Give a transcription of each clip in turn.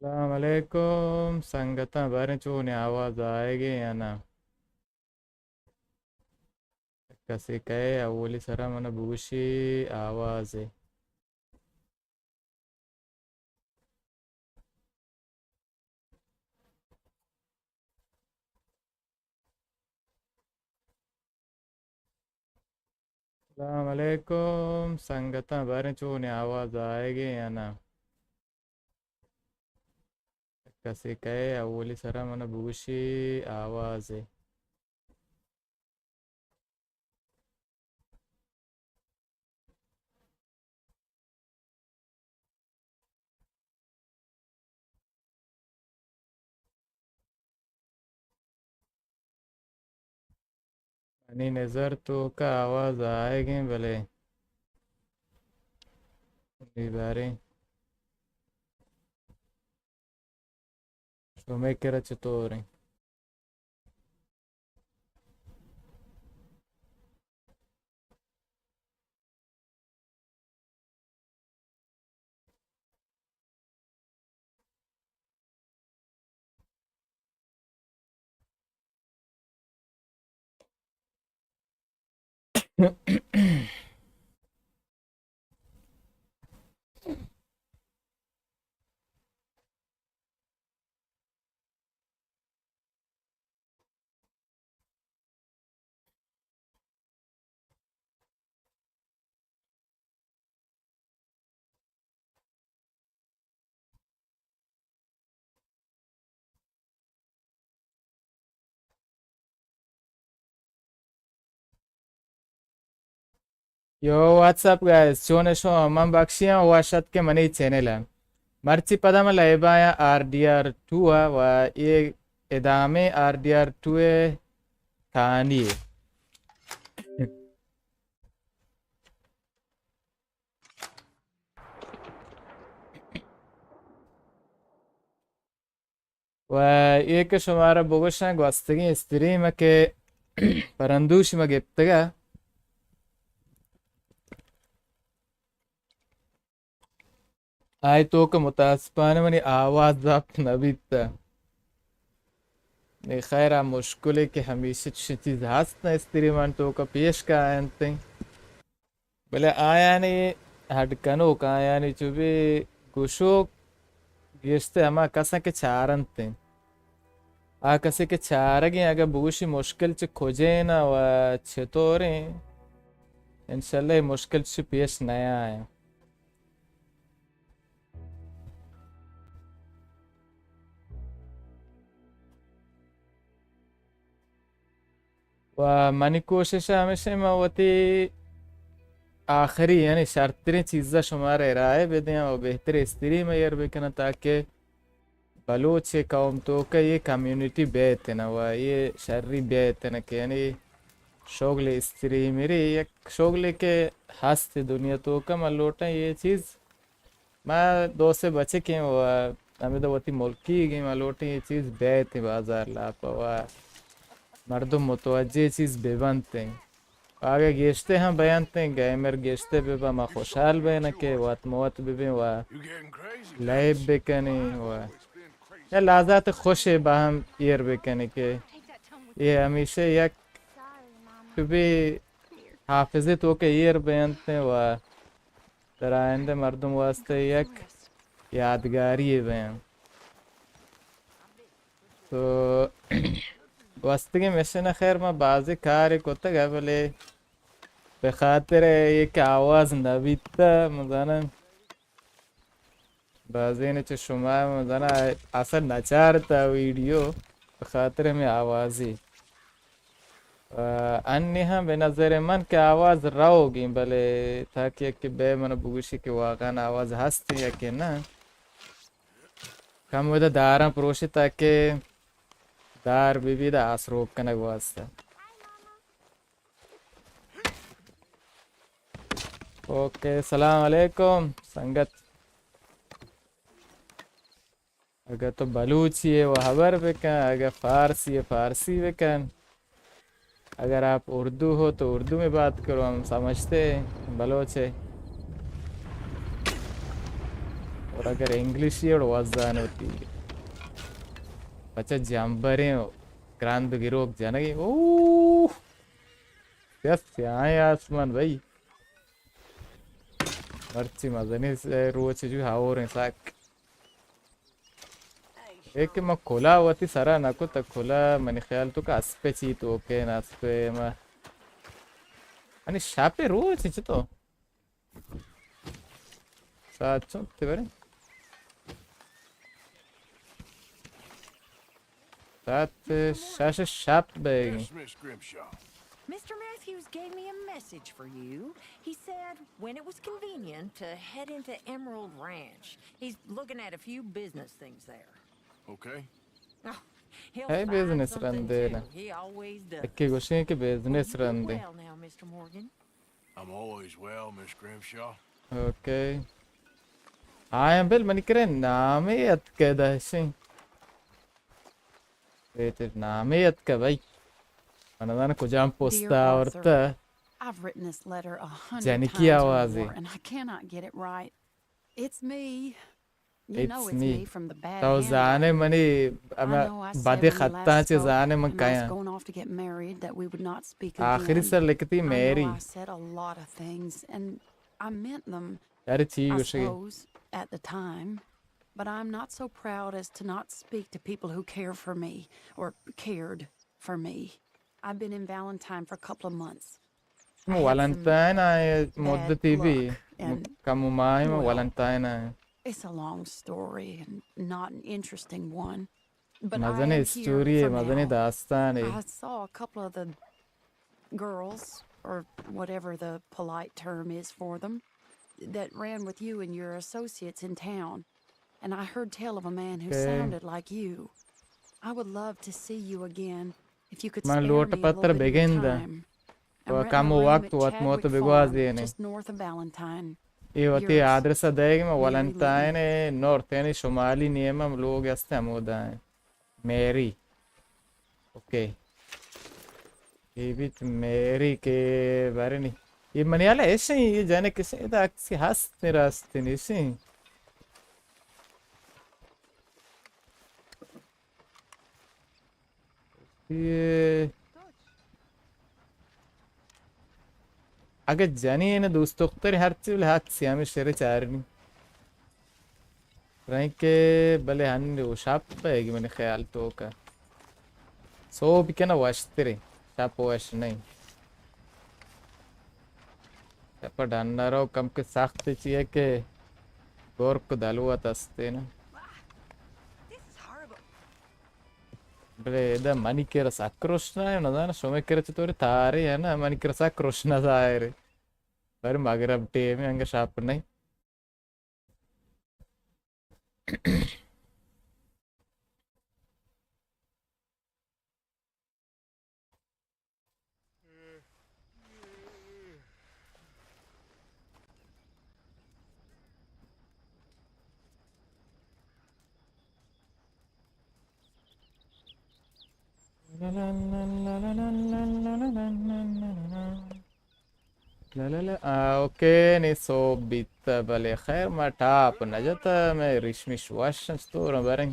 السلام علیکم سنگتاں، باریں چونیں آواز آئیگے یا نا؟ کسے کئے اولی سرا من بوشی آوازے۔ السلام علیکم سنگتاں، باریں چونیں آواز آئیگے یا نا؟ کسے کئے اولی سرا من بوشی آوازے۔ منی نظر توکا آواز آئیگیں، بلے اے باریں شمئے کرا چطوریں؟ یو، واٹس اپ گائز، چون شما؟ من بخشی آں، وش اتکے منی چینل ءَ۔ مرچی پدا من لائیو آیاں آر ڈی آر ٹو ءَ و اے ادامے آر ڈی آر ٹو ءِ کہانی ءَ۔ و اے کہ شمارا بگوشاں، گوستگیں استریم کہ پرندوش ما گپتگا، آئی توکا متاسفانہ منی آواز ضبط نہ بیتا۔ نی خیر، آ مشکلے کہ ہمیشہ چشیں چیز ہست استریمان توکا پیش کاینت۔ بلے آیانی ہڈ کنوک، آیانی چو بی گوشوک گیشتر ہما کساں کہ چارنت انت۔ آ کسے کہ چارگیں، اگہ بگوشی مشکل چہ کجین و چطوریں، انشاءاللہ اے مشکل چہ پیش نیائیں۔ و منی کوشش ہمیش انت من وتی آخری یعنی شرتریں چیزا شمارا ارائہ بدیاں و بہتریں استریم ایر بکناں، تاکہ بلوچ قوم توکا یہ کمیونٹی بیت نہ و یہ شری بیت نہ کہ یعنی شغل استریمری یک شغلے کہ ہست دنیا توکا، من لوٹاں یہ چیز ما دو سے بچکیں و ہمیدا وتی ملکی گیں، ما لوٹیں یہ چیز بیت بازار لاپا و مردم متوجہ چیز ببنت۔ اگہ گیشتے ہم بینت، گیمر گیشتے ببا، ما خوشحال بین کہ وت موت ببیں و لائیو بکنیں و یا لحظات خوشے با ہم ایر بکنیں کہ یہ ہمیشہ یک چو بی حافظے توکا ایر بینت و در آیندہ مردم واسطہ یک یادگاری بین۔ تو گوستگیں مشن خیر ما بازی کاری کتگ، بلے بہ خاطر یہ کہ آواز نہ بیتا، من زاناں بازین چہ شما من زاناں اصل نچارتا ویڈیو، بہ خاطر ہمیں آوازی۔ انی ہم بہ نظر من کہ آواز روگیں، بلے تاکہ یکے بہ من بگوشی کہ واقعاً آواز ہستیں یا کہ نہ۔ کم ودا داراں پروشی تاکہ دار بی بی دا آس روک کنگ واسطہ۔ اوکے، سلام علیکم سنگت۔ اگر تو بلوچی ہے وہ خبر بکن، اگر فارسی ہے فارسی بکن، اگر آپ اردو ہو تو اردو میں بات کرو، ہم سمجھتے ہیں بلوچ ہے۔ اور اگر انگلشی ہے تو وزان ہوتی ہے۔ بچہ جمبریں گراند گروک جنگی۔ اوہ! یس، آئیں آسمان بھائی۔ مرچی مزنی روچ جو ہاوریں ساک۔ اے کہ من کلا وتی سرا نہ کت، کلا منی خیال تو کہ اسپے چی تو کہ نہ اسپے ما۔ انی شاپے روچ چی تو؟ ساعت چون تے برے؟ ساعت شش شپ بے۔ Yes, Miss Grimshaw. Mister Matthews gave me a message for you. He said when it was convenient to head into Emerald Ranch. He's looking at a few business things there. Okay. Oh, he'll ہے find business something رندے نا۔ Too. He always does. اکے گوشیں کہ بزنس رندے۔ Well, you do well now, Mister Morgan. I'm always well, Miss Grimshaw. Okay. آیاں بل منی کرے نامے اتکہ دہشیں۔ اے تر نامے اتکہ بھائی۔ من زاناں کجام پوستا آورتہ۔ Dear Arthur, I've written this letter a hundred times or more, and I cannot get it right. It's me. You know it's me. It's me from the bad handwriting. تو زانے منی ہمے بدیں خطاں چہ زانے من کایاں۔ I know I said when we last spoke, and I was going off to get married, that we would not speak again. آخری سر لکھتی میری۔ I know I said a lot of things, and I meant them, I suppose, at the time, but I'm not so proud as to not speak to people who care for me, or cared for me. I've been in Valentine for a couple of months. ولنتائن ءَ مدتے بی، کم ماہ ما ولنتائن ءَ۔ It's a long story and not an interesting one, but I am here for now. مزنیں اسٹوری ءَ، مزنیں داستانے۔ I saw a couple of the girls, or whatever the polite term is for them, that ran with you and your associates in town. And I heard tell of a man who sounded like you. I would love to see you again if you could spare me a little bit of your time. من لوٹ پتر بگنداں۔ و کم وقت وت موت بگوازینے۔ I'm renting a room at Chadwick Farm, just north of Valentine. اے وتی آدرس ءَ دئیگ، من ولنتائن ءِ نارتھ، یعنی شمالی نیمگ ءَ لوگ است ہمودا ایں۔ میری۔ اوکے۔ اے بیت میری کہ برنی۔ اے منی حیال ءَ ایشیں، اے جنک ایشیں، ادا عکسی ہست راست نیشیں۔ اے اگہ جنین دوست دختر ہرچی بلے ہرچی ہمے شر چارنی۔ رنگ کہ بلے ہنو شپ بئیگی منی خیال توکا۔ سوب کنا وشترے، شپ وش نئیں۔ شپ ڈن رو کم کہ سخت چیئے کہ گرک دلوت استیں نا۔ بلے ادا منی کرا سک روشنا ایں، نزاناں شمے کرا چطورے تارے یا نا، منی کرا سک روشنا ظاہرے۔ بلے مغرب ٹیمے انگہ شپ نئیں۔ لا لا لا۔ آ، اوکے، نی سوب بیت، بلے خیر ما ٹاپ نہ جتا، مئے ریشمیش وش انت، چطور بریں؟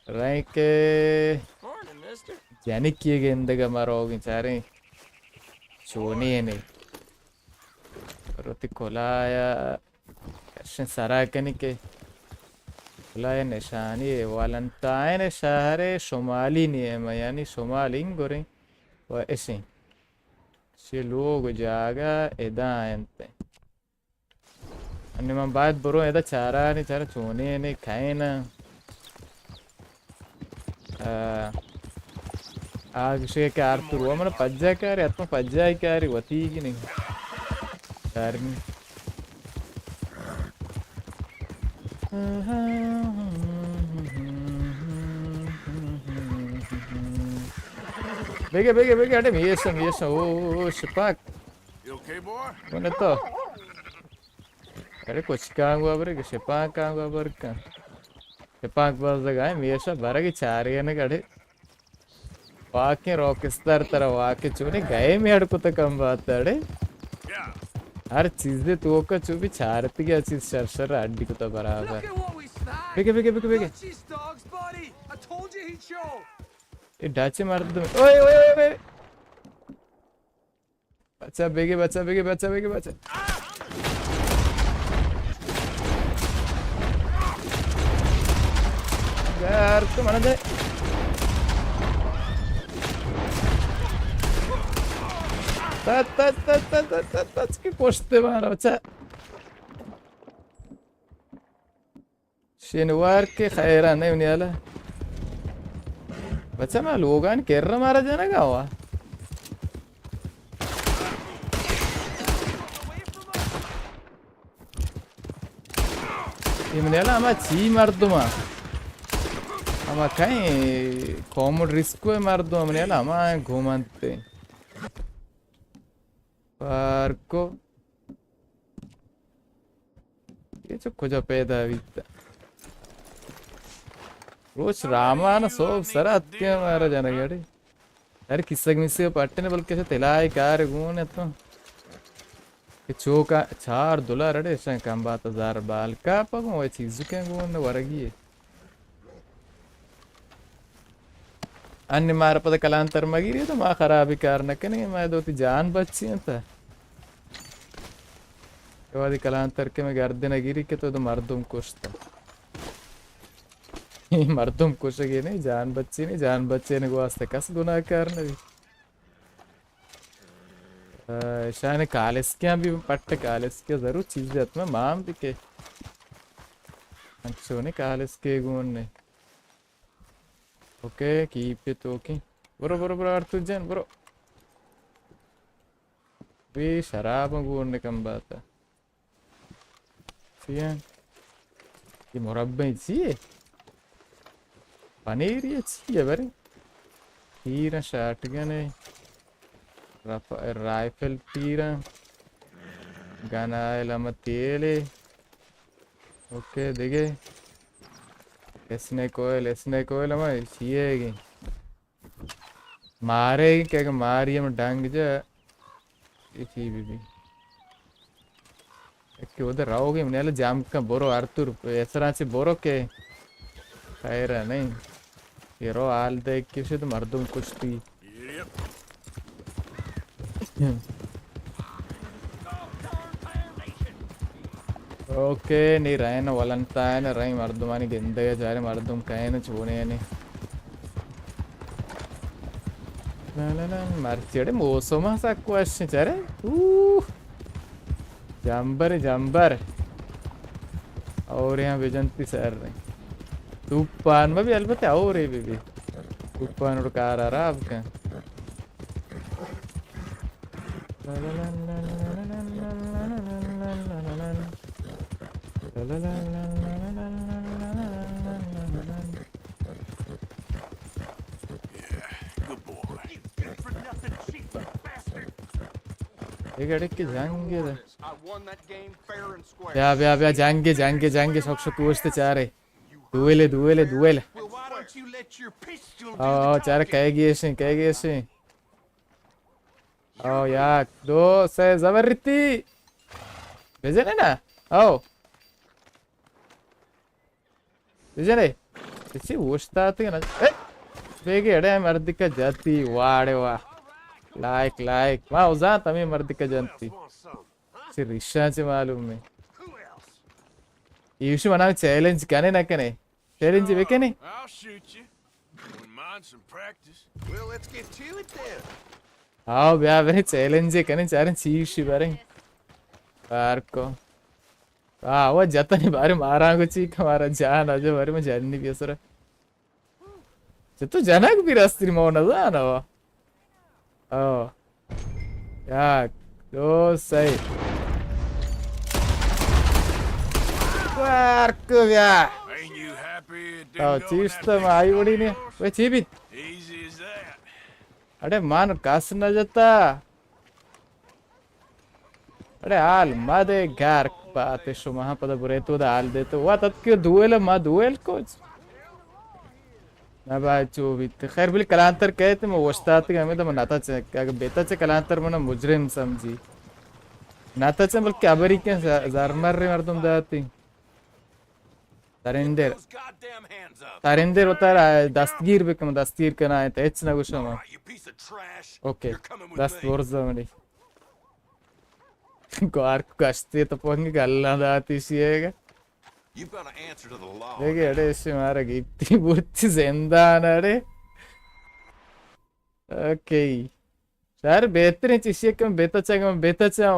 رنگ کہ جنکی گندگا ما روگیں چاریں چونی نے۔ روتی کلایا کشن سرا کنی کہ کلایا نشانی ولنتائن شہر شمالی نیمہ، یعنی شمال انگوریں و اشیں۔ شی لوگ جاگہ ادا انت۔ انی من باید برو ادا چارانی چارا چونی نے کھائیں نا۔ آ، آ گشے کہ آرتور، وہ من پجا کاری، اتما پجا کاری، وتی کی نہیں۔ کارنی۔ بیگے، بیگے، بیگے، اڑے میشا، میشا، او، او، شپاک۔ You okay, boy? کون تو؟ اڑے کچھ کانگو ابرے، کہ شپاک کانگو ابر کن۔ شپاک بس دگائے، میشا برگی چاری ہے نا گڑے۔ واقعی راکسٹار ترا واقعی چونے گئے میں اڑ کتا کم بات اڑے۔ ہر چیزے توکا چو بھی چارتی گیا چیز شر شر اڈی کتا برابر۔ بگے، بگے، بگے، بگے۔ اے ڈاچے مردم۔ اوئے، اوئے، اوئے، اوئے۔ بچا بگے، بچا بگے، بچا بگے، بچا۔ یار، تو منا دے۔ تچ، تچ، تچ، تچ، تچ، تچ، تچ، کی پشت مارا، بچا۔ شینوار کہ خیرا نہ منی حالا۔ بچہ ما لوگان کر مارا جنگا ہوا۔ اے منی حالا ہما چی مردم ہا۔ ہما کہیں کامن ریسکو مردم منی حالا ہما گھومنتے۔ پارکو۔ اے چو کجا پیدا بیت؟ روچ رامان سوب سر اتکے مارا جنگ اڑے۔ ارے کسگ مسگ پٹنے بلکہ چہ تلائی کار گون اتو۔ کہ چوکا چار دلار اڑے شن کم بات ہزار بال کا پگو اے چیز کے گون ورگی ہے۔ انی مارا پدا کلانتر مگیری تو ما خرابی کار نکنی، ما دو تی جان بچی انت۔ وادی کلانتر کہ میں گردن گیری کہ تو دو مردم کشتا۔ مردم کشگی نہیں، جان بچی نہیں، جان بچی نے واسطے کس گناہ کار نہیں۔ آ، شاید کالسکیاں بھی پٹ کالسکیاں ضرور چیز جت میں مام بھی کے۔ انچو نے کالسکے گون نے۔ Okay, keep it, okay. برو، برو، برو، آرتور جان، برو۔ بے شراب گون نے کم بات ہے۔ چی ہے؟ یہ مربع چی ہے؟ پنیر یہ چی ہے برے؟ تیر شاٹ گن ہے۔ رف-، رائفل تیر۔ گن آئل ہم تیل ہے۔ اوکے، دیگه۔ اسنیک آئل، اسنیک آئل ہم چی ہے گی؟ مارے کہ اگہ ماری ہم ڈنگ جا، یہ چی بی بی۔ کہ ادھر رہو گے، منی حالا جام کن برو آرتور، ایسرا چی برو کہ خیر ہے نہیں۔ یہ رو حال دے کسی تو مردم کشتی۔ اوکے، نی رہن ولنتائن، رہی مردمانی گندگا چارے مردم کہن چونے نے۔ لا لا لا، مرچی اڑے موسم سک وش چارے۔ اوہ۔ جمبر، جمبر۔ اور یہاں بجنتی سر رہی۔ توپان میں بھی البتہ اور یہ بھی بھی۔ توپان اور کار آراب کن۔ اے گڑے کہ جنگ ہے۔ بیا، بیا، بیا، جنگ، جنگ، جنگ، شوق، شوق، گوشت چارے۔ دوئلے، دوئلے، دوئلے۔ آؤ، آؤ، چارے، کئے گیشیں، کئے گیشیں۔ آؤ، یک، دو، سے، زبر ریتی۔ بزنے نا؟ آؤ۔ بزنے۔ اسی اوشتاتے نا۔ اے! بیگے اڑے مردکا جاتی، واڑے واہ۔ Like, like. ما اوزان تمی مردکا جانتی۔ چہ ریشاں چہ معلوم ہے۔ ایشی منا چیلنج کنے نہ کنے؟ چیلنج بکنے؟ I'll shoot you. Wouldn't mind some practice. Well, let's get to it then. آؤ بیا برے چیلنج کنے، چاریں چی ایشی برے۔ کار کو۔ آ، وہ جتنی بارے مارا کو چی کہ مارا جان آجا بارے میں جان نہیں بیا سر۔ چہ تو جنگ بی راستی ما نزاناں وا۔ او۔ یک، دو، سئے۔ وار کو بیا۔ او، چیش تو ما آئی وڑی نے۔ وے چی بیت؟ اڑے مان کس نہ جتا۔ اڑے حال ما دے گار پاتے شما ہاں پدا برے تو دا حال دے تو۔ وات اتکی دوئل ما دوئل کچھ۔ نہ بھائی چو بیت۔ خیر بلی کلانتر کہتے میں وشتاتے ہمیں تو من نتا چے۔ اگر بیتا چے کلانتر من مجرم سمجھی۔ نتا چے بلکہ ابری کے ز-، زرمر ری مردم داتی۔ ترندر۔ ترندر وتارا دستگیر بکن، دستگیر کنا ہے تو ہچ نہ گوشم۔ اوکے۔ دست برزا منی۔ گوار گشتے تو پنگ گلاں داتی شیئے گا۔ دیکھے اڑے اسے مارا گیتی بوتی زندان اڑے۔ اوکے۔ شہر بہترین چیز یہ کہ بیتا چا، بیتا چا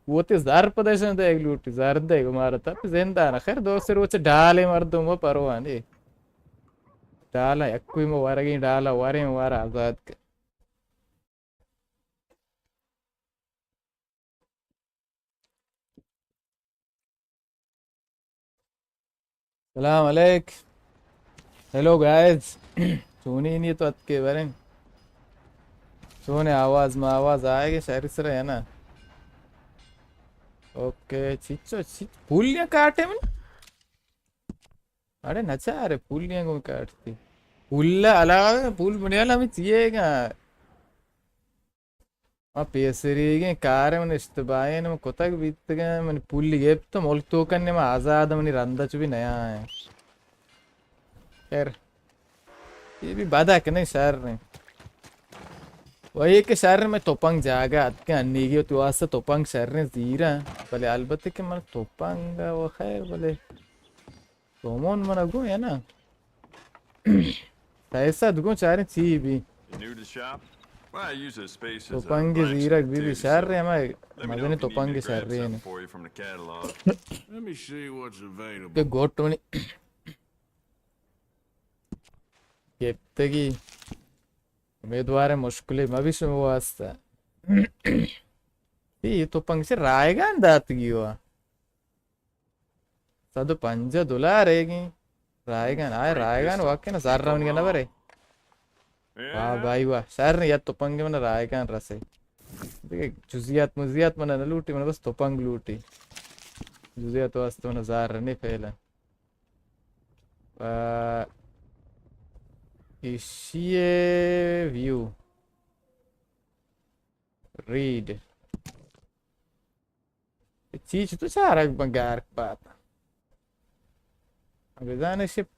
وتی زر پدشن دے ایک لوٹی زر دے گو مارا تا زندان۔ خیر دو سے روچ ڈالے مردم وہ پروان دے۔ ڈالا یکوئی مو ورگی ڈالا وریں وارا آزاد کر۔ سلام علیک۔ Hello guys. چونی نہیں تو اتکے بریں۔ چونے آواز ما آواز آئے گے شہری سر ہے نا۔ اوکے، چیچو، چیچ، پولیاں کاٹے من۔ اڑے نہ چارے، پولیاں گوں کاٹتی۔ پول علاوہ، پول بنیال ہمیں چیئے گا۔ ما پیسریگیں کار من اشتباہیں من کتگ بیتگیں، من پولی گپت ملک تو کنے ما آزاد منی رندا چو بھی نیا ہیں۔ خیر، یہ بھی بدا کنے شر ہیں۔ وہی کہ شر میں توپنگ جاگہ اتکے انیگی تو واسطہ توپنگ شر ہیں زیرا، بلے البتہ کہ من توپنگ و خیر بلے سومون من گوں یا نا؟ سئے سد گوں چاریں چی be? You new to the shop? Well, I use it as space as a تو پنگی زیرک بی بی شر ریما۔ مزنی تو پنگی شر Reema. Let me see what's available. کہ گوٹ منی گپتگی امیدوار مشکلی مبی شما واسطہ۔ یہ تو پنگ سے رائگان داتگی ہوا۔ صد و پنجاہ دلار ہے گی۔ رائگان، آئے رائگان واقعی نا زر رونی نا برے۔ واہ بھائی واہ، شر یا تو پنگے من رائگان رسے۔ دیکھے جزیات مزیات من نہ لوٹی، من بس تو پنگ لوٹی۔ جزیات واسطے من زر نہیں پھیلا۔ و ایشی ویو۔ ریڈ۔ چیچ تو چارگ بن گارک بات۔ بزانے شپ۔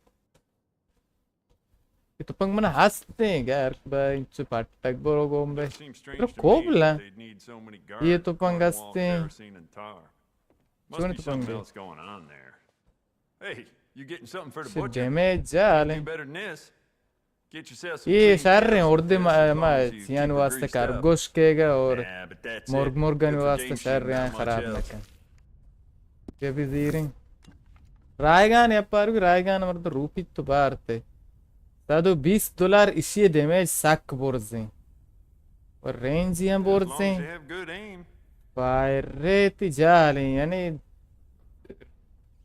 تو پنگ من ہستیں گارک با انچو پٹک برو گوم بے۔ تو کوبلا۔ یہ تو پنگ ہستیں۔ چون تو پنگ۔ Hey, you getting something for the butcher? Damage جا لیں۔ یہ شر ہیں، اردے ما، ما چیان واسطہ کارگوش کے گا اور مرگ مرگن واسطہ شر ہیں، خراب نہ کن۔ یہ بھی زیریں۔ رائگان یا پار بھی رائگان مرد روپی تو بارتے۔ صد و بیست دلار اشی ڈیمیج سک برزیں۔ اور رینج ہم برزیں۔ فائر ریٹ جالیں، یعنی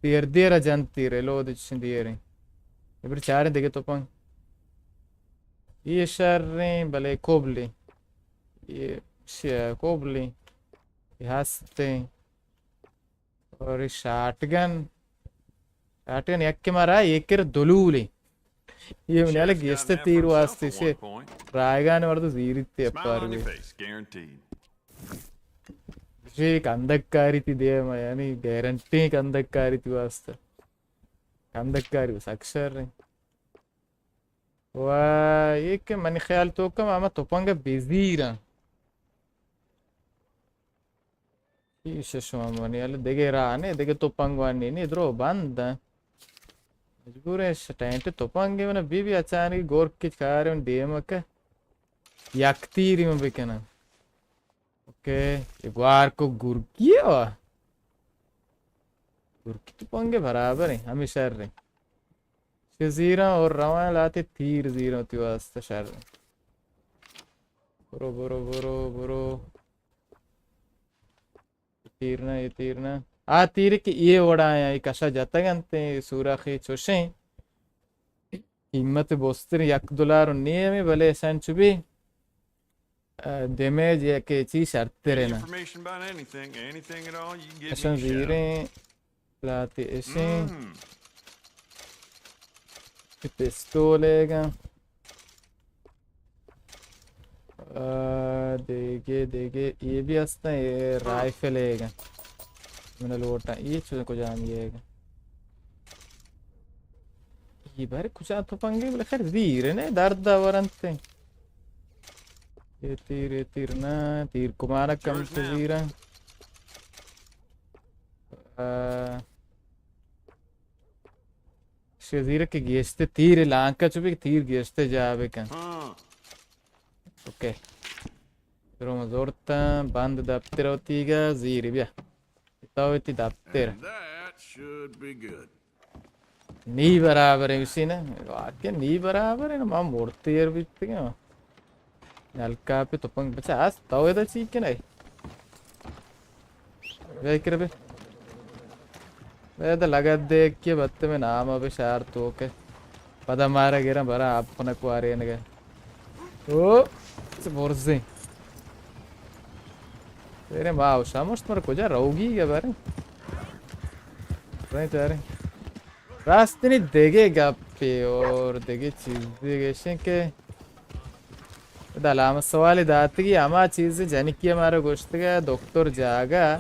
دیر دیر جنتی ریلود چشیں دیریں۔ ابر چاریں دیگه تو پنگ۔ یہ شریں، بلے کوبلیں۔ یہ ش-، کوبلیں۔ یہ ہستیں۔ اور یہ شاٹ گن۔ شاٹ گن یک مارا، یک کر دلولیں۔ یہ منی حال گیشتر تیر واسطے سے رائگان مردو زیریت تے اپار بھی۔ یہ کندک کاری تی دے ما، یعنی گارنٹی کندک کاری تی واسطے۔ کندک کاری بس اکثر رہے۔ و یہ کہ منی خیال تو کم اما توپنگ بزیرن۔ ایش شما منی حال دگہ راہ نے، دگہ توپنگ وانی نے، درو بند ہیں۔ مجبور ہیں ٹینٹ توپنگ من بی بی اچانک گور کچ کارے من ڈیم کا یک تیری من بکنن۔ اوکے، یہ گوار کو گرگی ہے وا۔ گرگی توپنگ برابر ہیں، ہمیں شر ہیں۔ چہ زیراں اور رواں لاتے تیر زیراں تی واسطہ شر۔ برو، برو، برو، برو۔ اے تیر نہ، اے تیر نہ۔ آ تیر کہ اے وڑا ایں، اے کشا جتگ انت، اے سوراخی چوشیں۔ قیمت بستر یک دلار و نیمے، بلے اشان چو بی، آ، ڈیمیج یا کہ چی شرتر ہے نا۔ Information about anything, anything at all, you can give me اشان a shout. زیریں لاتے اشیں۔ Mm. پستول ہے گا۔ آ، دیگے، دیگے، اے بھی ہستن، اے رائفل ہے گا۔ من لوٹاں، اے چو کجام اے گا۔ اے بارے کجا تپنگے، بلے خیر زیر نے، درد ورنت۔ اے تیر، اے تیر نہ، تیر کمانا کم Yours سے now. زیرا۔ آ، شزیرہ کہ گیشتے تیر لانکا چو بی تیر گیشتے جا بکن۔ ہاں۔ اوکے۔ درو ما زورتاں، بند دپتر وتیگا، زیر بیا۔ تو وتی دپتر۔ And that should be good. نی برابر ہے اسی نا۔ واقعی نی برابر ہے نا، ما مرتی ایر بیتگا۔ نلکا پہ تپنگ بچا ہست، تو ادا چی کنے؟ بے کر بے۔ بے دا لگت دے کہ بت میں نام ابے شہر تو کے۔ پدا مارا گرا برا آپ کھنا کوارے نگے۔ او، چہ برزیں۔ تیرے ما او شاموشت مر کجا روگی گے بارے؟ رہیں چاریں۔ راستنی دگے گپے اور دگے چیز دگے شنکے۔ ادا علامت سوالے داتگی، ہما چیز جنکی ہمارا گوشتگا دکتر جاگا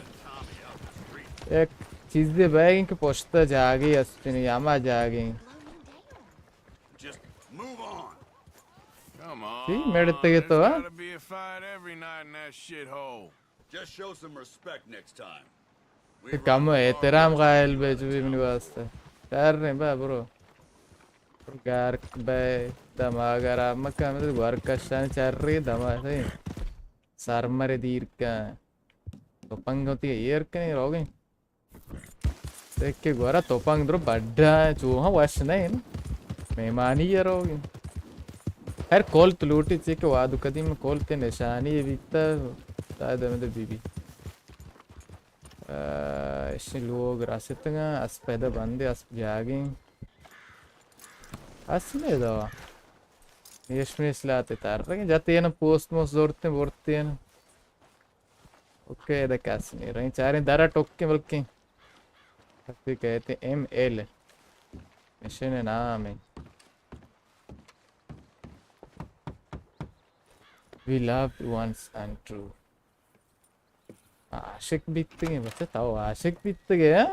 یک چیزے بئیگیں کہ پشت جاگے استنی، ہما جاگے۔ Just move on. Come on. ٹھیک، میڈ تگے تو، ہاں؟ There's gotta be a fight every night in that shithole. Just show some respect next time. تو کم احترام قائل بے جو بھی منی واسطہ۔ شر نہیں با، برو۔ گار بے، دماغ خراب مکن، گور کشان چر رہی دماغ سے۔ سر مرے دیر کا۔ تو پنگ ہوتی ہے، ایر کہیں روگیں۔ دیکھ کے گورا توپنگ درو بڈا ہے، چوہاں وش نہیں نا۔ مہمانی یہ روگی۔ خیر کول تو لوٹی چی کہ وادو قدیم کول تے نشانی یہ بیتا، شاید ہمیں تو بی بی۔ آ، اشی لوگ راستگا، اسپ پیدا بندے، اسپ جاگیں۔ اسپ میں دوا۔ میش میش لاتے تار رکھیں، جاتے ہیں نا پوسٹ موسٹ زورتے ہیں، بورتے ہیں نا۔ اوکے، ادا کس نہیں رہی۔ چاریں درا ٹوکیں بلکیں۔ کسی کہتے ایم ایل۔ مشن نام ہے۔ We loved once and true. عاشق بیتگیں، بچہ تو عاشق بیتگے، ہاں؟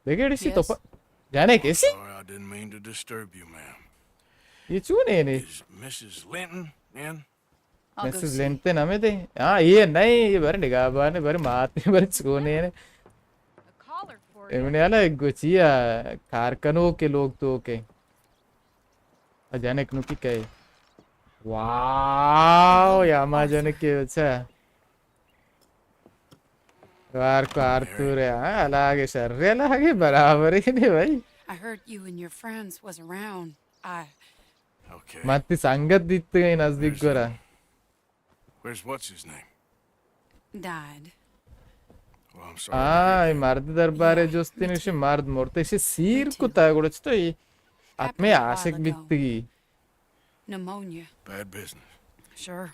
دگہ ڈیسی تو Yes. پ-، جانے کیسی؟ Sorry, I didn't mean to disturb you, ma'am. یہ چون ہے نے؟ Is Missus Linton in? I'll go Mrs see. Lantern ہمیں دے۔ ہاں، یہ نہیں، یہ بر نگاہ بانے، بر ماتے، بر چونے نے۔ A collar for you. امنے والا گوچیا کارکنوں کے لوگ تو کے۔ جنک نوکی کئے۔ واو، یا ما جنک کے بچہ۔ وار کو آرتور ہے، ہاں، علاقے شر، علاقے برابر ہی نہیں بھائی۔ I heard you and your friends was around. I Okay. من تی سنگت دیت گئی نزدیک Where's گورا۔ Where's what's his name? Died. Well, I'm sorry to آ، hear اے that. مرد دربارے Yeah, جستی me نوشی too. مرد مرتے، اشی سیر Me too. کتا گڑا چطور ای؟ Happened آتمے a while عاشق ago. بیتگی۔ Pneumonia. Bad business. Sure.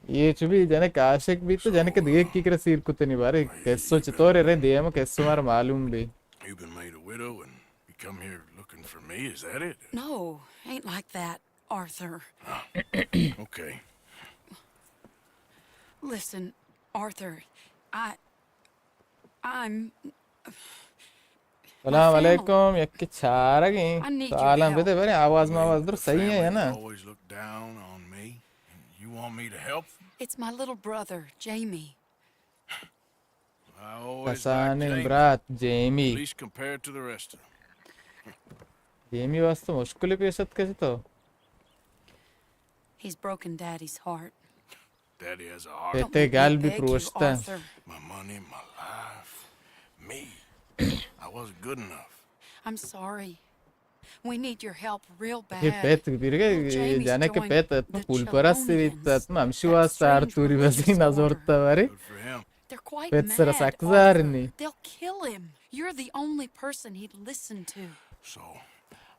یہ چو بھی جنک عاشق بیت، Sure. جنک دیگہ کی کرا سیر کتے نی بارے، کسو چطور رے دیم، کسو مار معلوم be. You been made a widow and you come here looking for me, is that it? No, ain't like that. Arthur. Okay. Listen, Arthur, I, I'm سلام علیکم، یک چارگیں۔ I need your سلام help. بدے برے، آواز ما آواز در صحیح ہے یا نا؟ Family always look down on me. You want me to help? It's my little brother, Jamie. I always liked کسانیں Jamie. برات Jamie. At least compared to the rest of them. Jamie واسطہ مشکل پیش اتک کسی تو۔ He's broken Daddy's heart. Daddy has a heart. Don't make me beg you, Arthur. My money, my life, me. I wasn't good enough. I'm sorry. یہ پیت پیرگے جانے کہ پیت اتنا پول پرست بیت، اتنا ہمشی واسطہ آرتوری بزی نزورتا بارے. پیت سر سک زارنی.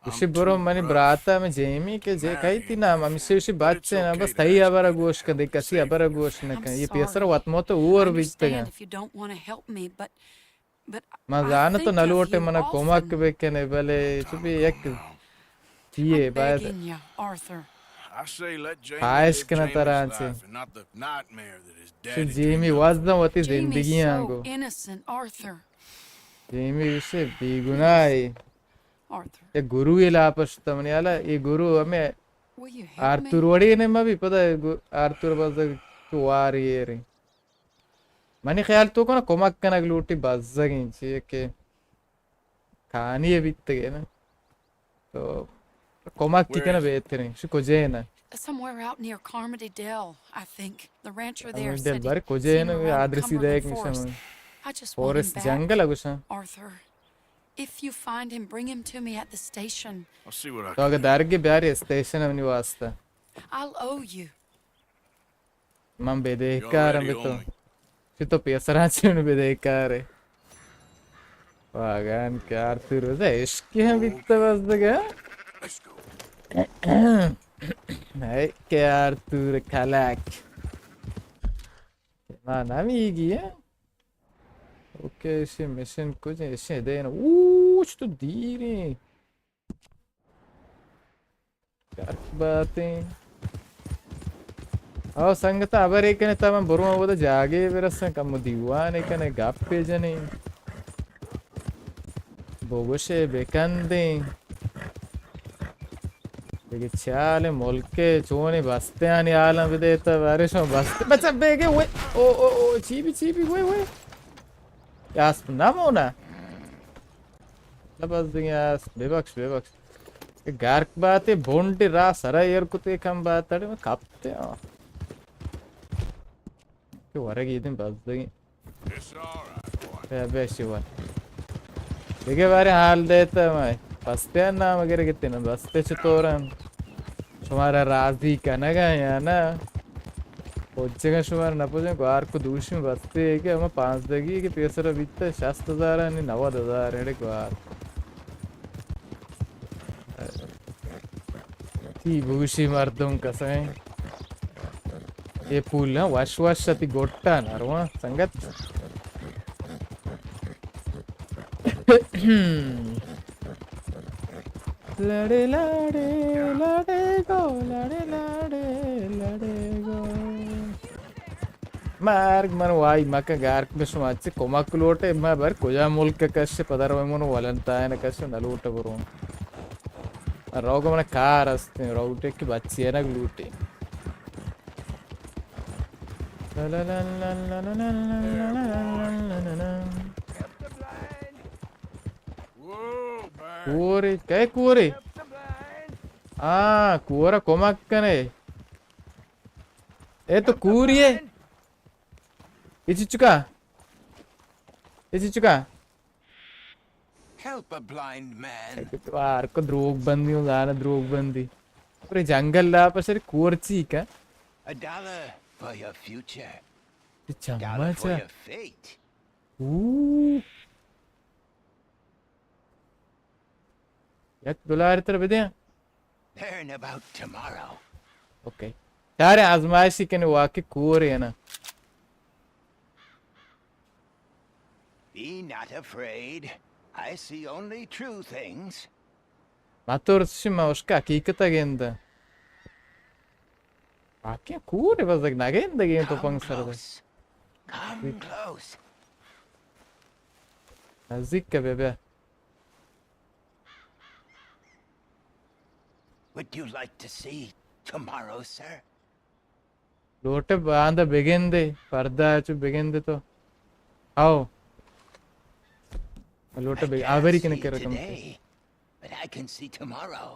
گوشی برو منی براتا ہمے جیمی کہ جے کئی تی نام ہمشی، گوشی بچے نا، بس تئی ہبرا گوش کن، دے کسی ہبرا گوش نہ کن. یہ پیسر وت موت اور بیتگا. من زاناں تو نہ لوٹے منا کمک بکنے، بلے چو بی یک چیے باید خواہش کناں ترا چے. چو جیمی وزن وتی زندگی آنگو. جیمی اسے بیگناہی. یک گروہی لاپشتا منی حالا، یہ گروہ ہمیں آرتور وڑی نے مبی پدا آرتور بزگ تو واری ایریں. منی خیال تو کنا کمک کنگ لوٹی بزگیں، چیئے کہ کانی بیتگے نا، تو کمک کی کنا بہتریں. شو کجے نا؟ Somewhere out near Carmody Dell, I think. The rancher there said he'd seen him around the Cumberland Forest. I just want him back. Forest جنگل گوشاں. Arthur, if you find him, bring him to me at the station. تو اگہ درگے بیاری اسٹیشن منی واسطہ. I'll owe you. من بدہکارم بہ تو. چہ تو پیسراں چون بدہکارے. واگان کہ آرتور بزا عشقی ہم بیتا بزدگا. اے کہ آرتور کلک. ما نمیگی ہے. اوکے، اشی مشن کجیں؟ اشی دین. اوچ تو دیریں. گرک باتیں. او سنگت، ہبرے کنے تا من برواں اودا جاگے برساں، کمو دیوانے کنے گپے جنیں. بگوشے بکندیں. دگہ چیالیں ملکے چونیں بستیانی حالاں بدیتا، بارے شما بستے بچا بیگے. وے او او او، چی بی چی بی، وے وے. یاس نمونہ. بس دیگه است. ببخش، ببخش. اے گرک باتے بونڈ را سرا ایر کتے کم بات اڑے من کپتے ہاں. کہ ورگی دیں بس دیگه. اے بیشی ور. دیگه بارے حال دیتا میں. بستے نام اگر گتے نا، بستے چطورن؟ شمارا راضی کنگا یا نا؟ پوچگا شمارا نہ پوچگا، گوار کو دوشی بستے کہ ہما پانزدگی کہ پیسر بیتا شست ہزار نی نود ہزار اڑے گوار. تی بوشی مردم کسیں. اے پول نا وش وش تی گوٹا نرواں سنگت. لڑے لڑے لڑے گو، لڑے لڑے لڑے گو. مرگ من وائی مکن گارک بہ شما چہ کمک لوٹے، ما بر کجا ملک کش پدر من ولنتائن کش نہ لوٹ برو. روگ من کار است، روگ ٹک بچی نگ لوٹے. کورے، کئے کورے؟ آ، کورا کمک کنے. اے تو کوری ہے. اے چچکا؟ اے چچکا؟ Help a blind man. تو آر کو دروگ بندی ہوں، زانا دروگ بندی. پورے جنگل لا پسر کور چی کا؟ A dollar for your future. چمچا. Dollar for your fate. اوہ. یک دلار تر بدیں. Learn about tomorrow. اوکے. چارے آزمائشی کنے واقعی کور ہے نا. Be not afraid. I see only true things. ما تو رسشی ما اشکا حقیقت گندہ. واقعی کور ہے، بس نگندگی تو پنگ سر دے. Come close. نزدیک کا بیا بیا. Would you like to see tomorrow, sir? لوٹے باندا بگندے، پردہ چو بگندے تو. آؤ. لوٹے بگ-، آبری کنے کرا کم کے. But I can see tomorrow.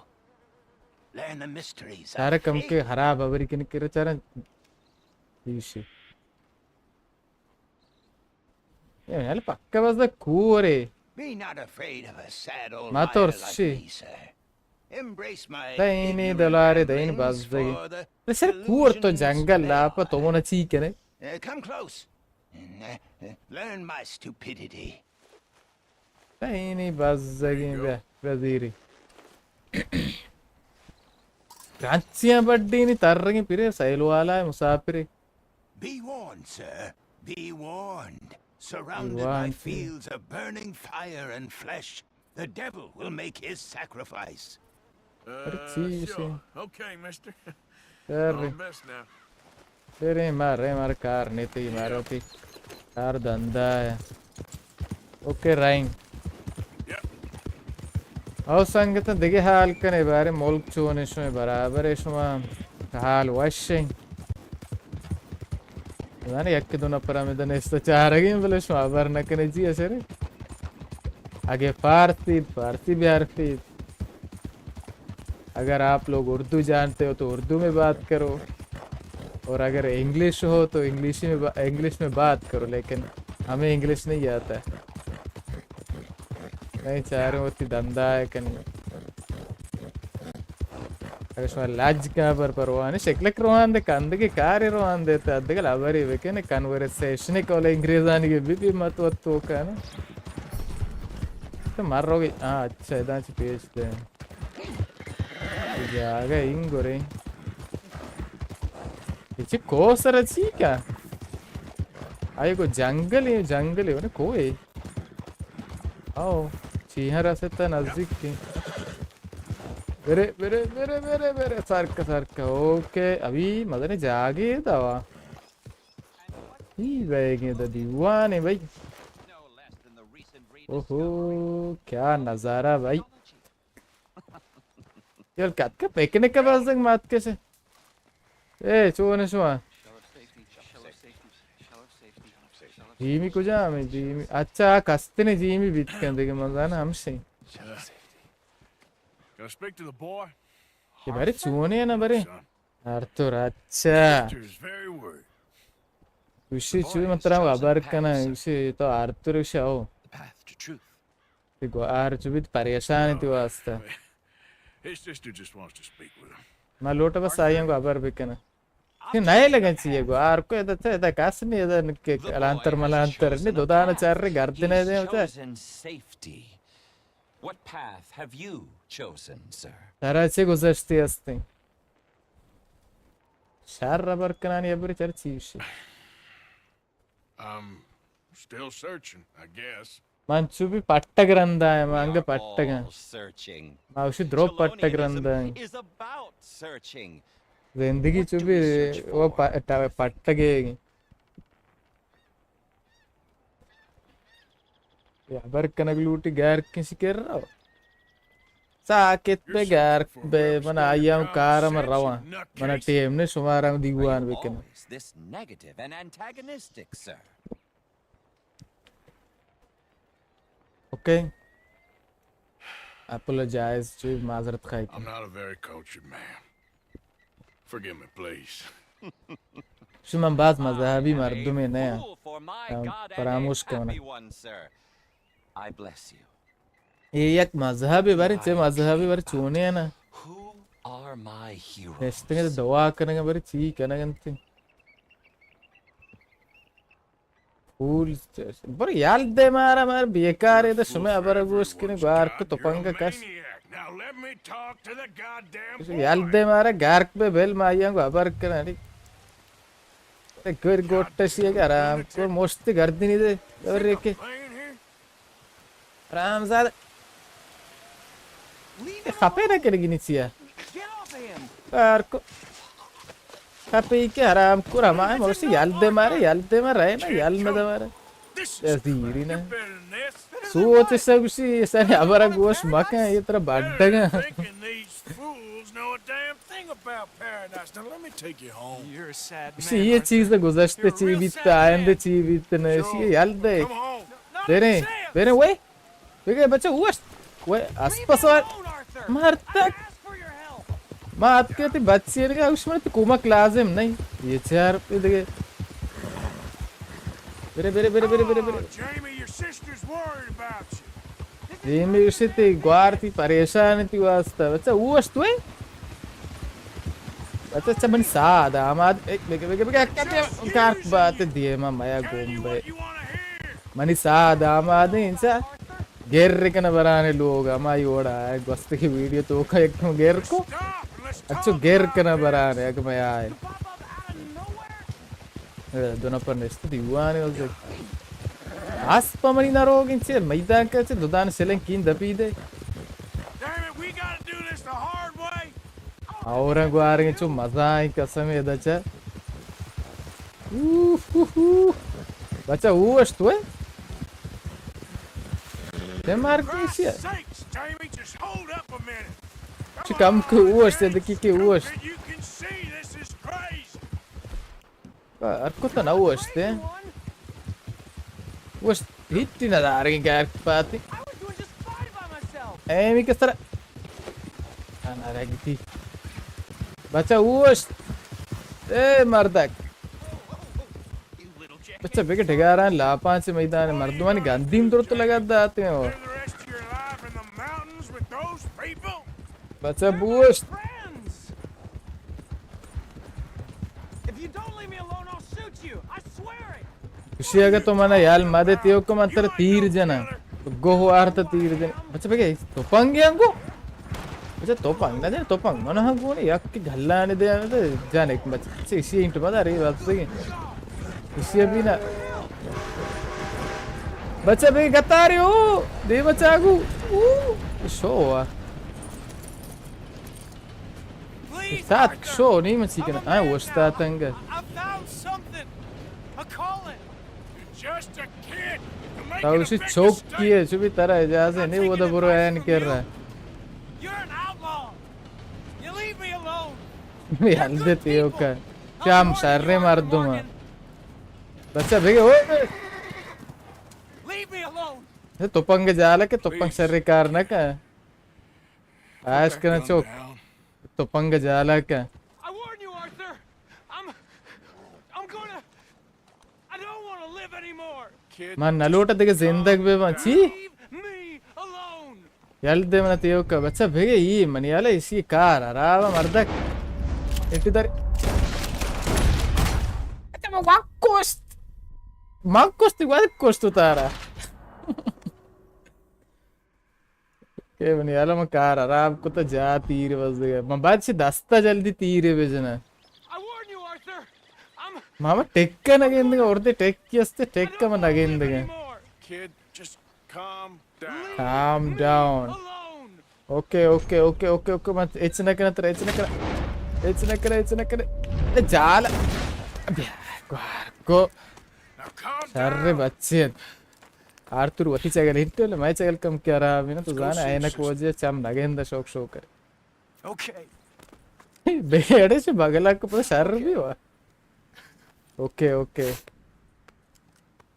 Learn the mysteries of fate. چارا کم کے خراب آبری کنے کرا چارا. دیشی. اے ہل پکا بس دا کورے. Be not afraid of a sad old liar like me, sir. دینی دلارے دین بزگی. سر کور تو جنگل لاپ تو من چی کنے؟ Come close. Learn my stupidity. دینی بزگی بیا بزیری. گانچیاں بڈینی ترگی پیرے سیل والا ہے مسافری. Be warned, sir. Be warned. Surrounded by fields of burning fire and flesh, the devil will make his sacrifice. ارے چی گوشی؟ Okay, mister. ارے. Best now. ارے مارے مار کار نیتی مارو تی کار دندا ہے. اوکے رائنگ. او سنگت دگہ حال کنے بارے ملک چونے شما برابر ہے شما حال وش ہیں. زانے یک دو نفر ہمیں دنے است چارگیں بلے شما خبر نہ کنے جی اثر. اگے فارسی فارسی بیار فیت. اگر آپ لوگ اردو جانتے ہو تو اردو میں بات کرو، اور اگر انگلش ہو تو انگلش میں با-، انگلش میں بات کرو، لیکن ہمیں انگلش نہیں آتا ہے. نہیں چاروں وتی دندا ہے کنی. اگر شما لج کا پر پروانی شکلک روان دے کندگی کاری روان دے تا دگل خبری بکنے کنورسیشن کول انگریزانی کے بی بی مت وت تو کنا. تو مر روگی. ہاں، اچھا، ادا چی پیش دے. جاگہ انگورے. اچھے کو سر چی کا؟ آئی کو جنگل ہے، جنگل ہے، کوئی. او، چیہاں رستا نزدیک کی. برے، برے، برے، برے، برے، سرک، سرک. اوکے، ابھی مدنی جاگے دوا. ای بھائی گے دا دیوانے بھائی. اوہو، کیا نظارہ بھائی. یار کت کا پکنک کا بازنگ مات کسے. اے، چون شما؟ جیمی کجا ہمیں جیمی؟ اچھا، کستنے جیمی بیت کن دیگه من زانا ہمشی. Can I speak to the boy? یہ بارے چونے ہے نا بارے؟ آرتور، اچھا. Sister is very worried. گوشی چوی من ترا خبر کناں، گوشی تو آرتور گوشی او. The path to truth. تی گوار چو بیت پریشان تی واسطہ. His sister just wants to speak with him. ما لوٹا بس آئیاں گو خبر بکناں. کہ نئے لگن چیئے گوار کو ادا چا ادا کس نہیں ادا کہ الانتر ملانتر نہیں دودان چار رہے گردنے دے چا. Chosen safety. What path have you chosen, sir? ترا چے گذشتے ہستیں؟ شر خبر کنانی ابری چر چی بشی؟ I'm still searching, I guess. من چو بی پٹگ رندا ہے، من انگہ پٹگ ہیں. All searching. ما اوشی درو پٹگ رندا ہیں. Is about searching. زندگی چو بی وہ پٹگ ہے. یا بر کنگ لوٹی گیر کسی کر رہا. ساکت بے گیر بے من آیاں کارم رواں. من ٹیم نے شمارا دیوان بکن. This negative and antagonistic, sir. Okay. Apologise چی معذرت خواہی. I'm not a very cultured man. Forgive me, please. شما باز مذہبی مردمے نہ. فراموش کنہ. I bless you. اے یک مذہبے بارے، چہ مذہبے بارے چونے ہے نا. Who are my heroes? نشتگے دعا کنگے بارے چی کنگ انت. پول بر یال دے مارا مار بیکار ہے تو شمے ابر گوش کنے گوار کو تپنگ کش. یال دے مارا گارک بے بل مایاں گو ابر کنے. تے گر گوٹشی اگہ آرام کو مشت گردنی دے. اور ریکے آرام زاد. خپے نہ کرگی نیچیا. کار کو. خپے کہ آرام کو رما ہے، مرسی یل دے مارے، یل دے مارے، نہ یل مدے مارے. زیری نہ. سوچ سا گوشی، سر ابرا گوش مکن، یہ طرح بڈگا. Fools know a damn thing about paradise. Now let me take you home. You're a sad man, Arthur. اسی یہ چیز گذشتہ چی بیت، آئندہ چی بیت، نہ اسی یل دے. بریں، بریں وے. بگے بچہ اوشت. وے اسپا سوار. مرتک. ما اتکے تی بچے رگا اوش من تی کمک لازم نہیں. یہ چار پہ دگے. برے، برے، برے، برے، برے، برے. Oh, Jamie, your sister's worried about you. دیمی گوشتی تی گوار تی پریشان تی واسطہ۔ بچہ اوشت وے؟ بچہ چہ منی ساہ داماد، اے، بگہ، بگہ، بگہ، کتے کارک بات دیما میا گوم بے۔ منی ساہ داماد انچا گر کن برانے لوگ، ہمائی وڑا ہے، گوستی کی ویڈیو تو کا ایک گر کو۔ اچھو گر کن برانے، اگ میا ہے۔ اے، دو نفر نشت دیوانے وزے۔ آس پا منی نروگ انچے، میدان کا چے، دو دان شلنگ کین دپی دے۔ Damn it, we gotta do this the hard way. اورنگ وارنگ چو مزہ آئی قسم ادا چا۔ اوہ، اوہ، اوہ۔ بچہ اوشت وے؟ تے مار کیسیا؟ Sakes, Jamie, just hold up a minute. چی کم کو اوشت، دکی کی اوشت۔ You can see this is crazy. ہر کتا نہ اوشتے۔ اوشت ہیتی نہ داریں گیر پاتی۔ ایمی کس طرح۔ انا رگتی۔ بچہ اوشت۔ اے مردک۔ بچہ بگہ ڈگاران لاپاں چہ میدان مردمانی گندیم درت لگت داتے ہیں اور۔ بچہ بوشت۔ If you don't leave me alone, I'll shoot you. I swear it. اشی اگہ تو منا یال مدے تیوکا من ترا تیر جناں۔ تو گوہ وارتا تیر جن۔ بچہ بگہ توپنگے انگو۔ بچہ توپنگ نہ جن، توپنگ من ہاں گونے یک گلانی دے ہمیں تو جان ایک بچہ۔ بچہ اشی اینٹ مدار اے بات سے۔ اشی ابھی نہ۔ بچہ بگہ گتارے او۔ دے بچہ آگو۔ او۔ شو آ۔ سات شو نہیں من چی کناں۔ ہاں، اوشتاتنگ۔ تا اشی چوکی ہے، چو بھی ترا اجازت نہیں، وہ دا برو این کر رہا ہے۔ یال دے تیوکا۔ چم شر مردم۔ بچہ بگہ، اوئے۔ اے توپنگ جالک، توپنگ شر کار نہ کن۔ آش کنا چوک۔ توپنگ جالک۔ I warn you, Arthur. I'm, I'm gonna, I don't wanna live anymore. من نہ لوٹاں دگہ زندگ بہ باں۔ چی؟ Leave me alone. یل دے منا تیوکا۔ بچہ بگہ ای منی یال اشی کار ہراب مردک۔ ایٹی در۔ اچھا، من وک کشت۔ من کشت، وک کشت تارا۔ کہ منی یال من کار ہراب کتا، جا تیر بزگا۔ من بعد چہ دستا جلدی تیرے بجنا۔ I warn you, Arthur. I'm ماما ٹکا نہ گندگا، اردے ٹکی استے، ٹکا من نہ گندگا۔ Kid, just calm down. Calm down. Okay, okay, okay, okay, okay, من ہچ نہ کنا ترا، ہچ نہ کنا۔ ہچ نہ کنا، ہچ نہ کنا۔ اے جال۔ بیا، گوار کو۔ Now calm down. شر بچے۔ آرتھر وتی چگل ہیٹ ول، مئے چگل کم کیا رہا بھی نا، تو زانے اینک وجہ چم نگند شوک شوک کرے۔ اوکے۔ بیڑے سے بگلا کو پتہ شر بھی ہوا۔ Okay, okay.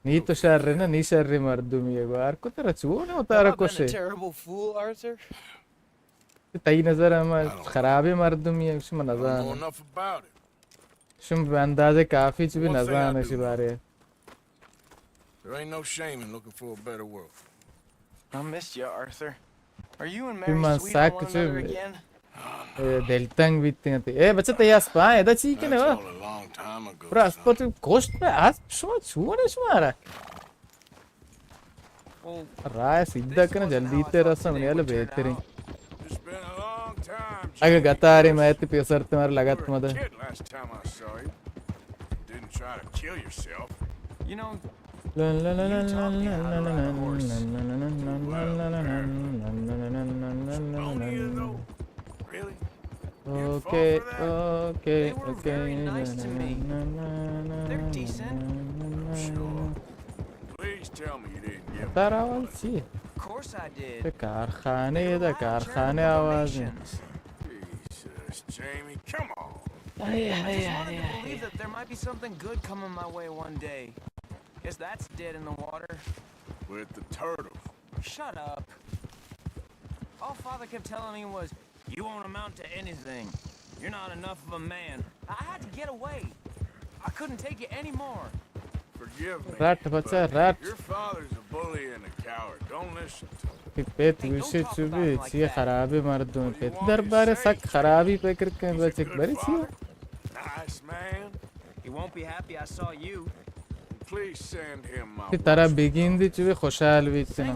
نی تو شر نا، نی شر مردمی ہے، گوار کو ترا چون ہے اتارا کشے۔ تئی نظر ہم خرابیں مردمی ہے، شما نزانے۔ شما بہ اندازہ کافی چی بھی نزانے اشی بارے۔ There ain't no shame in looking for a better world. I missed you, Arthur. Are you and Mary sweet on one another again? اے، دلتنگ بیتگ انت۔ اے بچہ، تئی اسپ آں ادا چی کنے؟ That's all a long time ago, son. برا اسپ تو کشت پہ اسپ، شما چون ہے شمارا؟ راہ سیدھا کن، جلدی تے رسم نیال بہترین۔ It's been a long time, Jimmy. اگہ گتارے میں تے پیسر تے مر لگت مدہ۔ Kid last time I saw you. Didn't try to kill yourself. You know, you taught me how to ride a horse. Too well, apparently. Really? Okay, okay, okay. They were very nice to me. They're decent. Sure. Please tell me you didn't give them a bullet. Of course I did. کارخانے دا، کارخانے آواز۔ Jesus, Jamie, come on. I just wanted to believe that there might be something good coming my way one day. Guess that's dead in the water. With the turtle. Shut up. All Father kept telling me was, "You won't amount to anything. You're not enough of a man." I had to get away. I couldn't take it anymore. رٹ بچہ، رٹ۔ کہ پت گوشے چو بی چی خرابیں مردم، پت دربارے سک خرابی فکر کن بچک بری چی؟ کہ ترا بگندی چو بی خوشحال بیت نا۔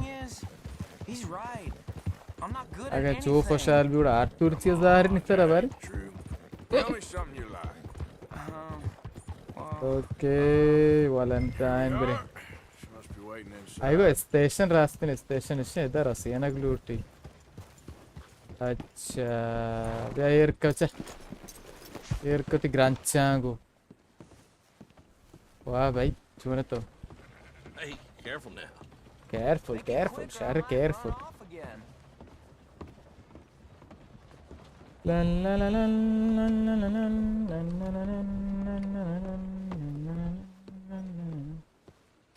اگہ چو خوشحال بی گڑا آرتور چی ظاہر نی ترا بری۔ اوکے، ویلنٹائن برے۔ آئی گو اسٹیشن راستین، اسٹیشن اشی ادا رسینگ لوٹی۔ اچھا، بیا ایر کچا۔ ایر کتی گرانچاں گو۔ واہ بھائی، چون تو؟ Hey, careful now. Careful, careful, شر کیئرفل۔